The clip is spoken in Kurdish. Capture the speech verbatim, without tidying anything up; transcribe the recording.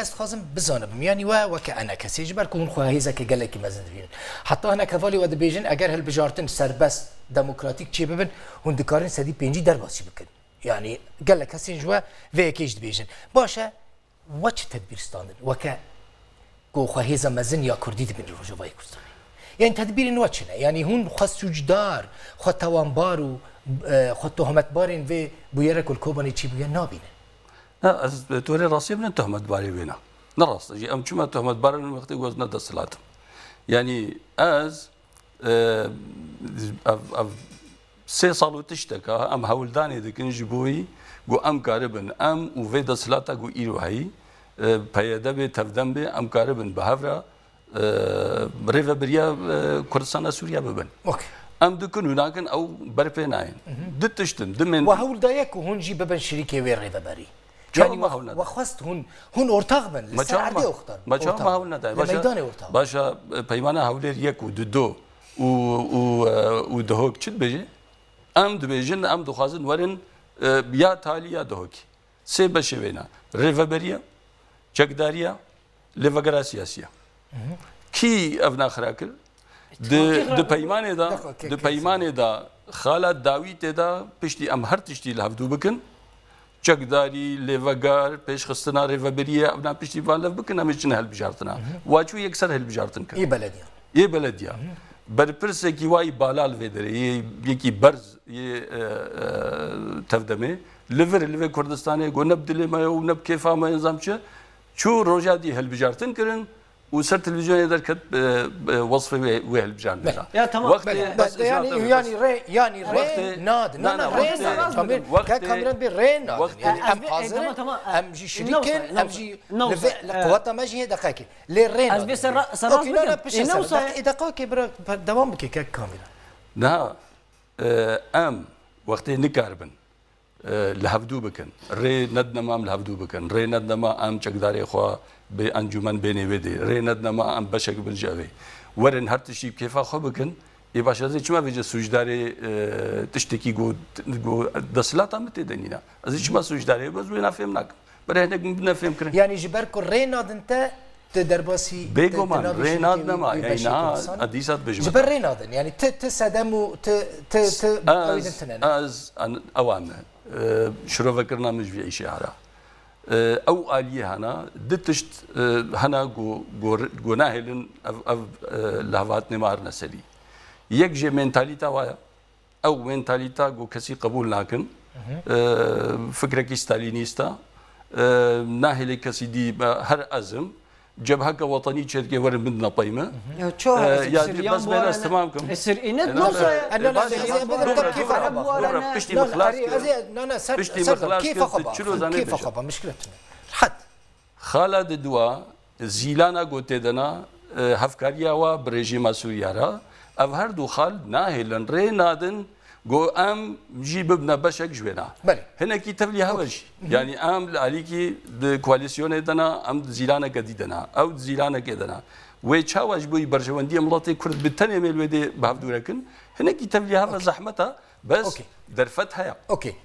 Ez dixwazim bizanibim, yanî we weke enekesê, ji ber ku hûn xwe hêzeke gelekî mezin dibînin. Heta hinek hevalê we dibêjin, eger hilbijartin serbest, demokratîk çêbibin, hûn dikarin sedî pêncî derbasî bikin. Yanî gelek kesên ji we vê yekê jî dibêjin. Baş e, we çi tedbîr standin? Weke ku xwe hêza mezin ya Kurdî dibînin Rojavayê Kurdistanê. Yanî tedbîrên we çi ne? Yanî hûn xwe sûcdar, xwe tawanbar û, e, xwe tohmetbarên vê bûyere ku li Kobanê çêbûye nabînin? Na, ez bi torê rastiyê min tohmetbarê wê ne. Ne rast e jî. Em çima tohmetbar in wextê ku ez ne desthilat im? Yanî ez, e, ev, ev sê sal û tişteka em hewldanê dikin ji bo wî ku em karibin, em û vê desthilata ku îro heyî, e, P Y D bê, Tevdem bê, em karibin bi hev re, e, rêvebiriya, e, Kurdistana Sûriye bibin. Okey. Em dikin û nakin, ew berpê nayên. Hı hı. Du tişt in, du men- We hewl daye ku hûn jî bibin şirîkê wê rêveberî? Çawa Yanî me we, hewl neda? We xwest hûn, hûn ortax bin, li Me ser çawa erdê me, ortax, me çawa me ortax hewl bin. Neda? Li Başa, meydanê ortax bin. Başa, e, Peymana Hewlêr yek û du do û, û, e, û Dihok çi dibêje? Em dibêjin, em dixwazin werin, e, ya Talî ya Dihokî. Sê beşê wêna. Rêveberiya, çekdariya, lêvegera siyasiya. Kî ev naxira kir? Di, Çima kî di xira peymanê de, Dakika, ke-, di ke-, peymanê de xala dawî tê de piştî em her tiştî li hevdû bikin. Çekdarî, lêveger, pêşxistina rêvebiriyê, evna piştî van lev bikin, em ê çin hilbijartina. Wa çû yekser hilbijartin kir. Yê belediya. Yê belediya. Berpirsekî wa yî bala li vê derê, yê yekî berz, yê, e, e, Tevdemê. Li vir, li vê Kurdistanê ku ne bi dilê me ye û ne bi kêfa me ye, nizam çi. Çû roja dî hilbijartin kirin û ser televîzyonê derket, e, e, wesfê wê, wê hilbijartinê Belê. da. Ya, tamam. Wextê Belê. bes Be-, yanî, izin yanî rê, yanî rê Wextê nadin. Na, na, na, wextê rê nadin. Tamam. Wextê Ka-, Kamîran bê rê nadin. Wextê Yani, em E, e, hazir in, tamam, tamam, e, em jî şirîk in, Newsa, em Newsa, jî Newsa, li vê, li e, quweta me jî hê deqekê. Lê rê Ez nadin. bê ser ra-, ser rast Okey, na, na, bikim. pişt E, ser. Newsa, Deq-, e, deqekê bira, pa-, devam bike, kek Kamîran. Niha, e, em wextê nikaribin, e, li hevdû bikin. Rê nedinema em li hevdû bikin. Rê nedinema em çekdarê xwe bi encûmen bênê wê dê. Rê nedinema em beşek bin ji evê. Werin her tiştî bi kêfa xwe bikin. Ê baş, ez ê çima vêce sûcdarê, e, tiştekî ku, ku desthilata min tê de nîne? Ez ê çima sûcdarê bim? Ez wê nafêm nakim. Berê hinek min bine fêm kirin. Yanî ji ber ku rê nadin te, tu derbasî, tu, tu Bêguman, nabî rê şirîkê nadin wî, ama, wî yani beşê na, Kurdistanê? a dîsa dibêjim. Ji ber rê nadin. Yanî tu, tu sedem û tu, tu, tu ew din tine ne. Ez, ez, an, ew em e. E, şirovekirina min ji vî îşê hera. E, ew aliyê hena, du tişt, e, hena ku, ku, ku nahêlin ev, ev, e, lihevhatinê me arine serî. Yek jê mentalîta wa ye. Ew mentalîta ku kesî qebûl nakin. Hı hı. E, fikrekî stalînîst e. E, nahêlê kesî dî, e, her ezim. Cebheke wetenî çêdike werin bidine pey me. Ya, ço E, ez ya, Siryan bes bu bêne arene. ez temam kim. E, Sir-, inet E, nasıl? E, e, e, bas, ez, bas, ez, bas, ez, bora, ez, bora, ez, bora, ez, piştî Na, min na, xilas erê, kir. ez, na, na, ser, Piştî ser, min xilas kêfa kir, xwe tu ba, çilo zanê kêfa bêje. xwe ba, mişkilet tune. Rihet. Xala di dua, zîlana ku tê de na, e, hevkariya wa bi rejîma Sûriya re, ev her du xal nahêlin, rê nadin, ku em jî bibne beşek ji wê na. Belê. Hinekî tevlî hev e Okey. jî. Hı hı. Yanî em li alîkî di koalîsyonê de na, em di zîlaneke dî de na, ew di zîlanekê de na. Wê çawa ji bo berjewendiyê miletê Kurd bi tenê mêl wê dê bi hevdû re kin? Hinekî tevlî hev e, Okey. zehmet e, bes Okey. derfet heye. Okey.